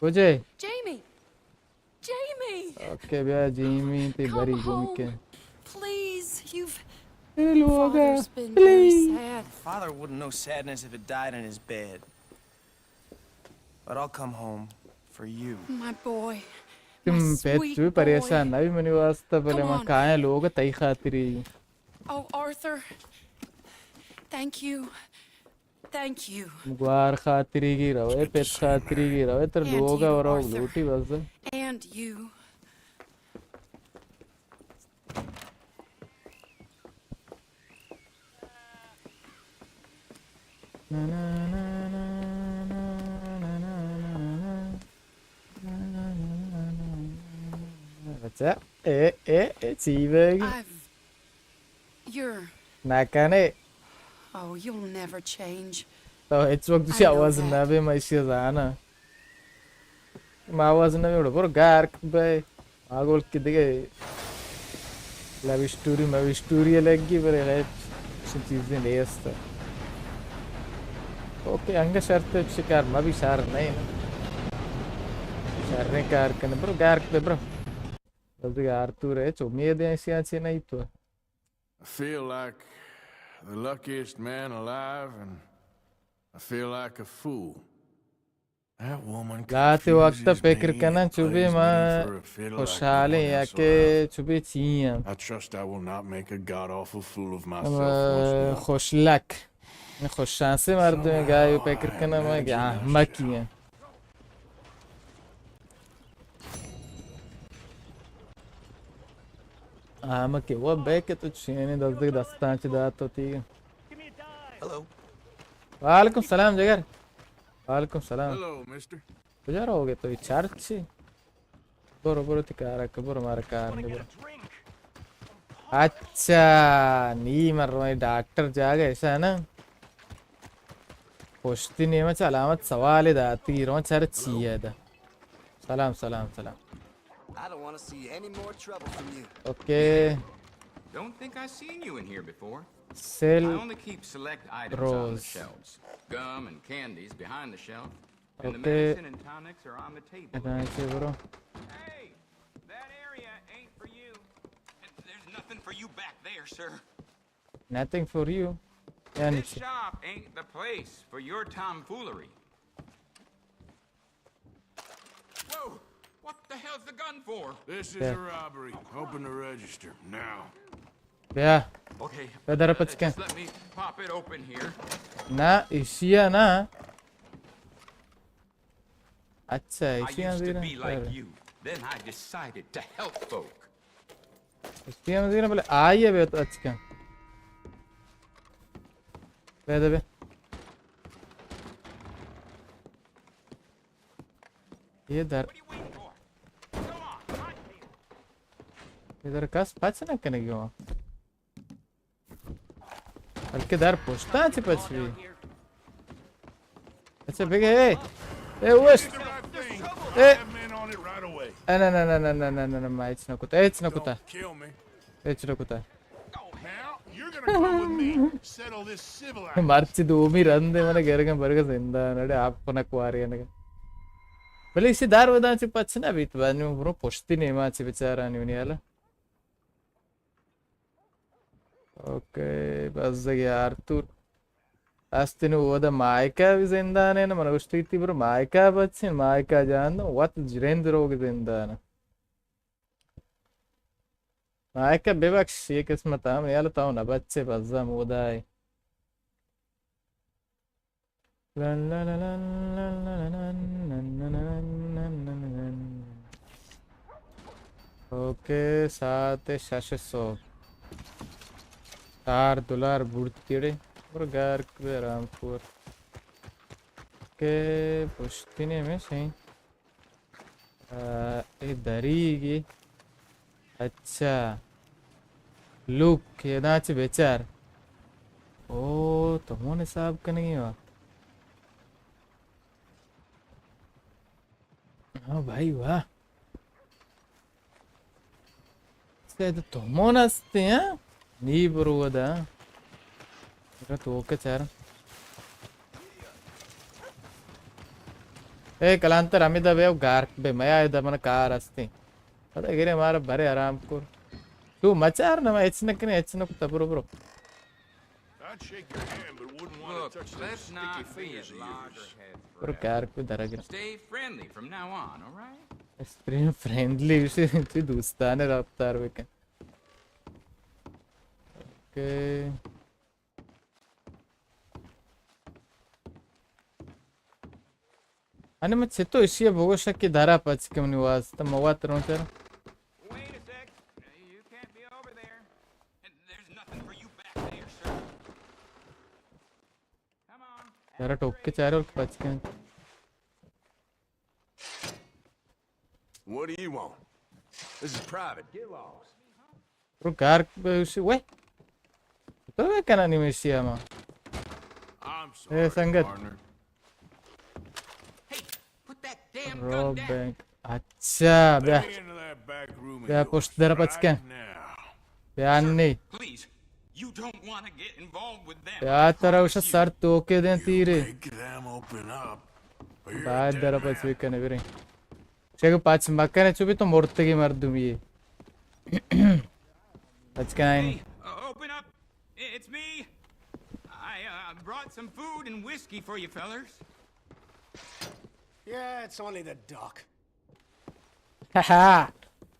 کجے؟ Jamie! Jamie! اوکے، بیا جیمی تی بری گم کے۔ Please, you've... اے لوگا، Father's been very sad. Father wouldn't know sadness if it died in his bed. But I'll come home for you. My boy. تم پیت چو پریشان نہ بی منی واسطہ، بلے من کایاں لوگ تئی خاطری۔ Oh, Arthur. Thank you. Thank you. گوار خاطری گی روے، پت خاطری گی روے، تر لوگ ورو لوٹی بس۔ And you. بچہ، اے، اے، اے، چی بیگی؟ You're نہ کنے۔ Oh, you'll never change. تو ہچ وقت اشی آواز نہ بے، ما اشی زانا۔ ما آواز نہ بے، برو گار بے۔ ما گول کی دگہ لو اسٹوری، مو اسٹوری لگی، برے ہچ چیزیں نیست۔ اوکے، انگہ شرط شکار ما بھی شر نہیں نا۔ شریں کار کنے، برو گار بے، برو۔ بس دگہ آرتور ہے، چو امید ہے ایسی آنچے نہیں تو۔ I feel like the luckiest man alive, and I feel like a fool. That woman لہتے وقت ءَ فکر کناں چو بی ما خوشحالیں یا کہ چو بی چی آں۔ I trust I will not make a god-awful fool of myself once more. خوش لک، خوش شانسیں مردمے، گاہے فکر کناں ما کہ احمقی آں۔ احمقی و بے کہ تو چینے دست دستاں چہ دات ہوتی۔ وعلیکم سلام جگر۔ وعلیکم سلام۔ Hello, mister. کجا روگے تو؟ اے چرچ چی؟ برو، برو، تی کارا کہ برو، مارا کار نہیں، برو۔ اچھا، نی من رو ڈاکٹر جاگہ ایسا نا۔ پشتی نیمہ چہ علامت سوال داتی، رو چرچ چی ہے دا؟ سلام، سلام، سلام۔ I don't want to see any more trouble from you. Okay. Don't think I've seen you in here before. Sale I only keep select items on the rows. Shelves. Gum and candies behind the shelf. And the okay. Medicine and tonics are on the table. ادا چی برو؟ Hey, that area ain't for you. There's nothing for you back there, sir. Nothing for you. یعنی چی؟ This shop ain't the place for your tomfoolery. Whoa! What the hell's the gun for? This is a robbery. Open the register now. بیا۔ Okay. بیا در پچ کن۔ Just let me pop it open here. نہ، ایشی ءَ نہ۔ اچھا، I ایشی ءَ used to زیرا۔ Be like you. Then I decided to help folk. ایشی ءَ زیرا بلے آئی ءَ بیا تو اچ کن۔ بیا دے بیا۔ اے در، اے در کس پچ نہ کنگی ہوں۔ بلکہ در پشتاں چہ پچ بی۔ اچھا بگے، اے، اے اوشت۔ اے۔ اے، نہ، نہ، ما ہچ نہ کتا، ہچ نہ کتا۔ ہچ نہ کتا۔ مرچی دومی رند ءَ من گرگاں برگ زندان، اڑے آپ کنک واری انگا۔ بلے ایشی دار وداں چہ پچ نہ بیت، بعد نوں برو پشتی نیما چہ بچارانی منی حالا۔ اوکے، بس دگہ آرتور۔ استیں اودا مائکا بھی زندان ہے نا، من گوشتی تھی برو مائکا بچین، مائکا جان دو، وت جرند روگ زندان۔ مائکا ببخش، یہ قسمت ہم یال تو نہ بچے بزا مودائے۔ اوکے، ساعت شش صبح۔ چار دلار بورت تیڑے۔ برو گارک بے آرام کور۔ کہ پشتی نے میں شیں۔ آ، اے دریگی۔ اچھا۔ لوک، ادا چہ بچار۔ او، تو مون حساب کنگی وا۔ ہاں بھائی، واہ۔ سید تومون ہستے ہیں؟ نی برو دا۔ اگر تو کے چار۔ اے کلانتر ہمیں دا بے گار بے میا دا من کار ہستے۔ پتہ گرے ہمارا بھرے آرام کر۔ تو مچار نہ، میں اچ نہ کنے، اچ نہ کتا، برو، برو۔ I'd shake your hand, but wouldn't want to Look, touch those let's sticky not be fingers at of yours. Loggerheads برو forever. کار کو درگ۔ Stay friendly from now on, all right? اسپرین فرینڈلی، اسے تو دوستانہ رفتار بکن۔ اوکے۔ انے من چتو اشی بگوشا کہ درا پچ کہ منی واسطہ موات رون چر۔ Wait a sec. You can't be over there. And there's nothing for you back there, sir. Come on. درا ٹوک کے چارے اور پچ کے۔ What do you want? This is private. Get lost. برو کار بوشی وے۔ تو بے کنا نیمشی اما۔ I'm اے sorry, سنگت۔ Partner. Hey, put that damn gun down. راب بینک۔ اچھا، بیا۔ Let me into that back room and بیا you'll پشت در پچ کن۔ Right now. بیا نی۔ Please, you don't want to get involved with them. بیا ترا وش سر تو کے دیں تیرے۔ You make them open up. باید در پچ بکنے بریں۔ چگو پچ مکنے چو بھی تو مرتگی مردمی ہے۔ پچ کنائیں۔ Hey, uh, open up. It's me. I, uh, brought some food and whiskey for you fellers. Yeah, it's only the doc. ہاں۔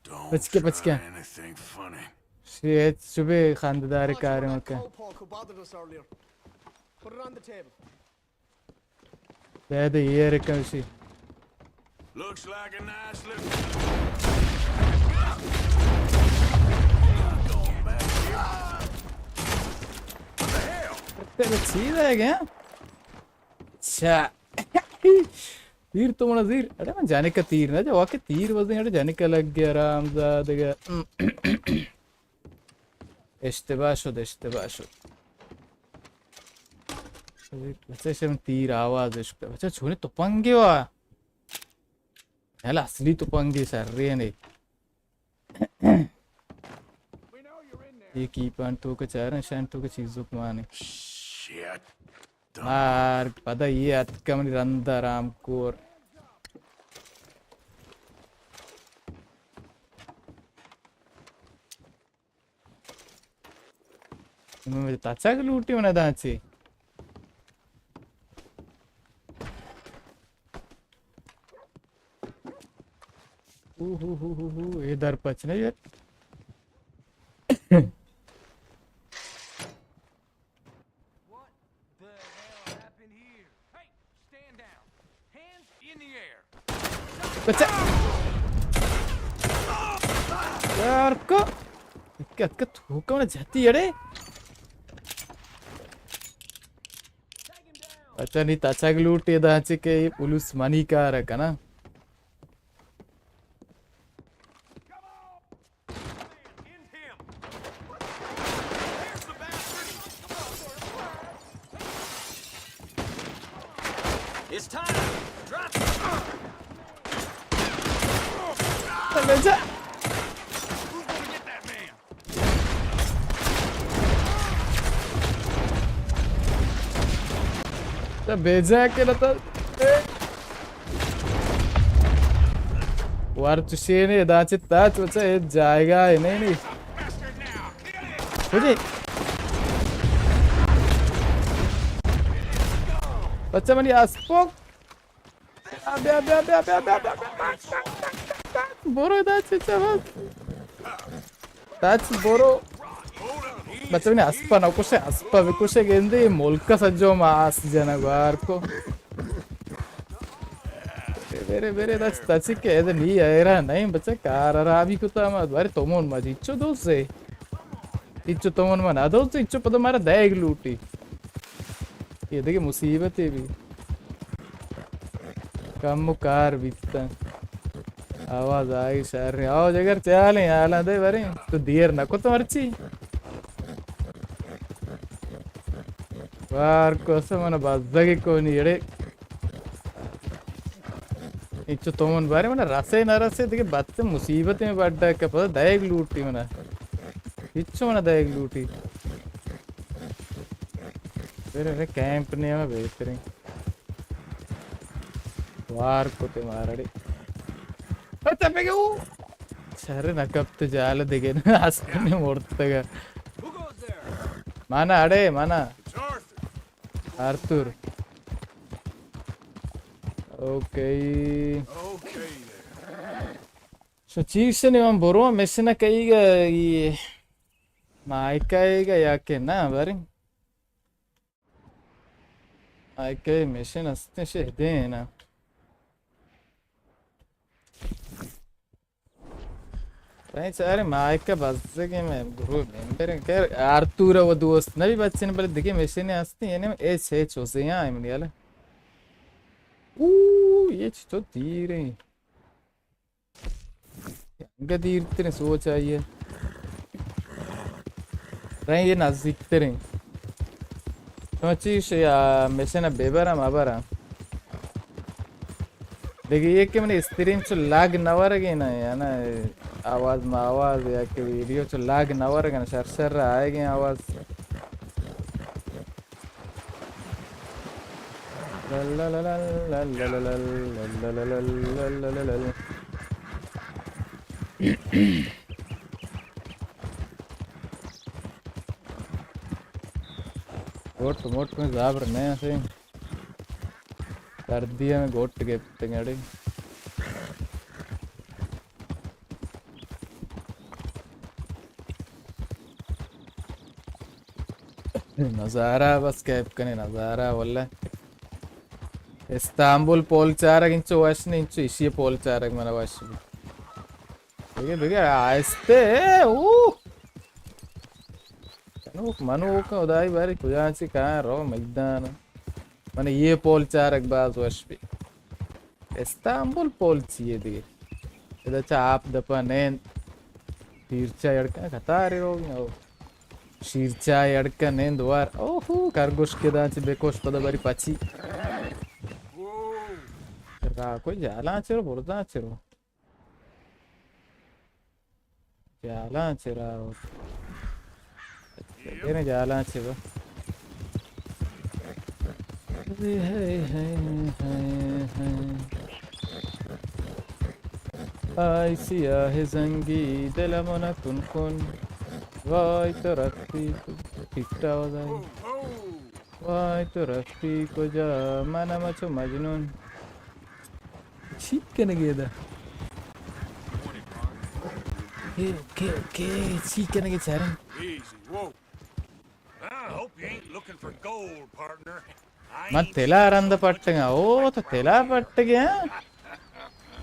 Don't پچ کے، پچ کے۔ Try anything funny. شیت شبے خانددار کارے مکن۔ Call Paul who bothered us earlier. Put it on the table. دے دے، یہ رکھن سی۔ Looks like a nice little تیرے چیز ہے گیا؟ اچھا۔ تیر تو منا زیر۔ اڑے من جانے کا تیر نہ جا، واقعی تیر وزن، اڑے جانے کا لگ گیا، حرام زادگا۔ اشتباہ شد، اشتباہ شد۔ بچہ، شم تیر آواز اشکتا۔ بچہ، چونے تپنگے وا۔ ہلا اصلی تپنگے سر رہے نے۔ یہ کیپان تو کا چارن، شان تو کا چیزوں کو مانے۔ Shit. مار، پدا یہ اتکا منی رند حرام کور۔ من تچگ لوٹی من داں چی۔ او ہو ہو ہو ہو، اے در پچ نہ یار۔ What the hell happened here? Hey, stand down. Hands in the air. بچہ۔ یار کو۔ اتکا، اتکا تو کون جاتی اڑے؟ اچھا، نی تچگ لوٹے دا چے کہ یہ پولیس منی کار ہے کنا۔ It's time. Drop. لے جا۔ تو بے جا کے لتا۔ وار چشینے دا چتا چوچا اے جائے گا، نہیں، نہیں۔ ہو جی۔ بچہ منی اسپک. بیا، بیا، بیا. برو داچ چہ بس. داچ برو. بچہ منی اسپا نہ کشے، اسپا بکشے گندے، ملک سجو ما آس جنگ بار کو. برے، برے، داچ تچی کہ ادا نی ایرا نہیں بچہ، کار خرابی کتا ما، بارے تومون ما جی چو دوست سے. ایچو تو من من ادو تو ایچو پدا مارا دایگ لوٹی. یہ دیکھے مصیبت ہے بھی. کم و کار بیتا. آواز آئی شہر. آؤ جگر چالیں، حالاں دے بریں. تو دیر نہ کو تو مرچی. وار کو اسے من بزگی کو نی اڑے. ایچو تو من بارے من رسے نہ رسے دیگه بات مصیبت میں بڑا کہ پدا دایگ لوٹی منا. ایچو منا دایگ لوٹی. میرے، میرے کیمپ نے ہمیں بہترین. وار کو تے مارڑے. اچھا پہ گو. سر نہ کپت جال دیگه نا اسکنے مرتگا. مانا اڑے، مانا. آرتور. اوکے. شو چیز سے نہیں، من برو مشن کئی گا، یہ مائکا ہے گا یا کہ نہ، بارے مائکا مشن ہستے شہ دینا. تئی چارے مائک بزگیں میں گروہ ممبر ہیں. خیر، آرتور و دوست نبی بچن، بلے دگه مشن ہستی، یعنی ایچ ایچ ہو سے یہاں منی حال. او، یہ چی تو تیریں. انگہ دیرتریں سوچ آئی ہے. رہیں یہ نزدیکتریں. شما چی ش-، آ، مشن ببرم، ابرم. دیگه یہ کہ من استریم چو لاگ نہ ورگے نا، یا نا آواز ما آواز یا کہ ویڈیو چو لاگ نہ ورگے نا، شر شر آئے گے آواز. گوٹ موٹ میں زابر نہیں سے. سردی میں گوٹ گپت گڑی. نظارہ بس کیپ کنے نظارہ واللہ. استانبول پول چارگ انچو وش نہ، انچو ایشی پول چارگ منا وش بی. بگے، بگے، آہستے، اوہ. منوک، منوک، خدائی باری کجا چی کہاں رو میدان. من یہ پول چارگ باز وش بی. استانبول پول چیے دیگه؟ ادا چا آپ دپا نین. پیرچا یڑکا قطار روگ. شیرچا یڑکا نین دوار. اوہو، کرگوش کے دان چی بکوش پدا بری پچی. را کوئی جالاں چرو، برزاں چرو. جالاں چرا؟ اچھا، تیرے جالاں چرا؟ ہائے، ہائے، ہائے، ہائے. آئی سیاہ زنگی دل من کن کن. وای تو رفتی، ٹکٹا وزائی. وای تو رفتی کجا، من ہم چو مجنون. چی کنگے دا؟ اوکے، اوکے، اوکے، چی کنگے چاریں؟ Easy, whoa. I hope you ain't looking for gold, partner. I من ain't طلا seen رند so much پٹگا. او، تو طلا پٹگے، ہاں؟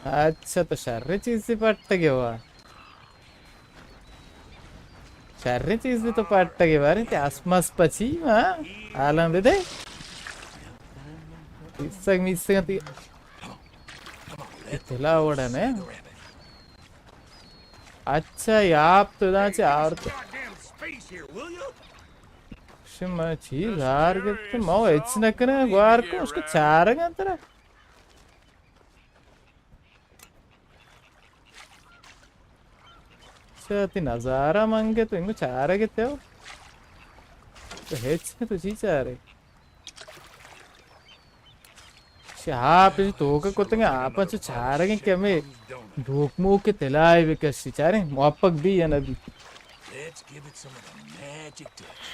اچھا، تو شر چیز سے پٹگے ہوا. شریں چیزے تو پٹگے باریں، تے اسپ مسپ چی ما؟ حالاں بدے. ایسگ میسگ تی. اے طلا وڑا نے. اچھا، یہ آپ تو داں چے آورت. شما چیز ہار گپت، ما ہچ نہ کنیں، گوار کو، اس کو چارگا ترا. چہ تئی نظارہ منگے تو انگو چارگ تے ہو. تو ہچ نہ، تو چی چارے؟ شہ آپ چہ توک کتگیں، آپ چہ چارگیں کہ ہمیں ڈوک موک طلائے بکشی، چاریں موفق بی یا نہ be. Let's give it some of the magic touch.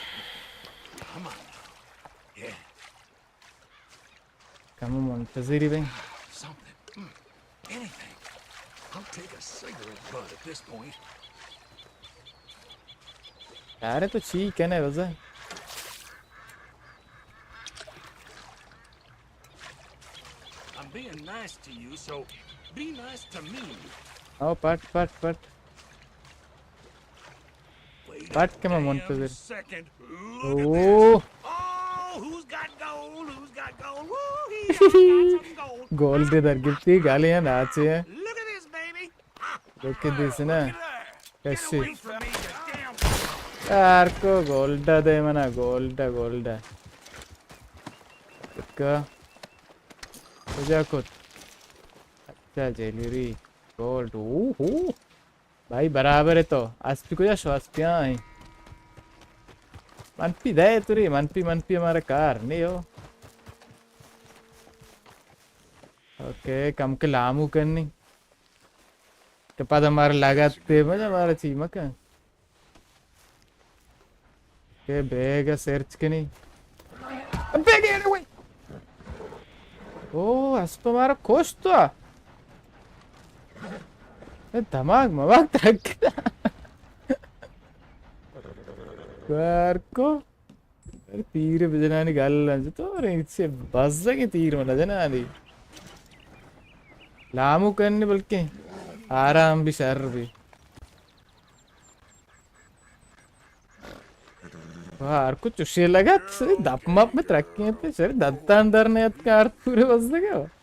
Come on now. Yeah. کم منتظری بیں۔ Something. Mm. Anything. I'll take a cigarette butt at this point. یار تو چی کنے بزا؟ I'm being nice to you, so be nice to me. او پٹ پٹ پٹ۔ Wait پٹ a کہ میں damn منتظر۔ Second. او Oh, who's got gold? Who's got gold? Woo! He's got some gold. Gold در گپتی گالی ہیں ناچے ہیں۔ Look at this, baby. دیکھ کے دیسی نا۔ Get کسی۔ Away from me, you damn. یار کو گولڈا دے منا گولڈا گولڈا۔ کا کجا کت؟ اچھا جیلری گولڈ۔ اوہو۔ بھائی برابر ہے تو۔ اسپی کجا شو؟ اسپی ہاں ہیں۔ منفی دے توری، منفی منفی ہمارا کار نہیں ہو۔ اوکے، کم کے لامو کرنی۔ کہ پد ہمارا لگت تے بجا ہمارا چی مکن۔ کہ بیگ سرچ کنی۔ بیگ ایڑے وئی۔ او، اسپ مارا کشت تو۔ اے دماغ مواق ترک۔ کار کو۔ تیر بجنانی گل انت تو رنگ چے بزگیں تیر من جنانی۔ لامو کنی بلکیں آرام بی شر بی۔ ہر کو چوشی لگت، سری دپ مپ میں ترکیں تے، سری دتان در نیت کار پورے بزگے۔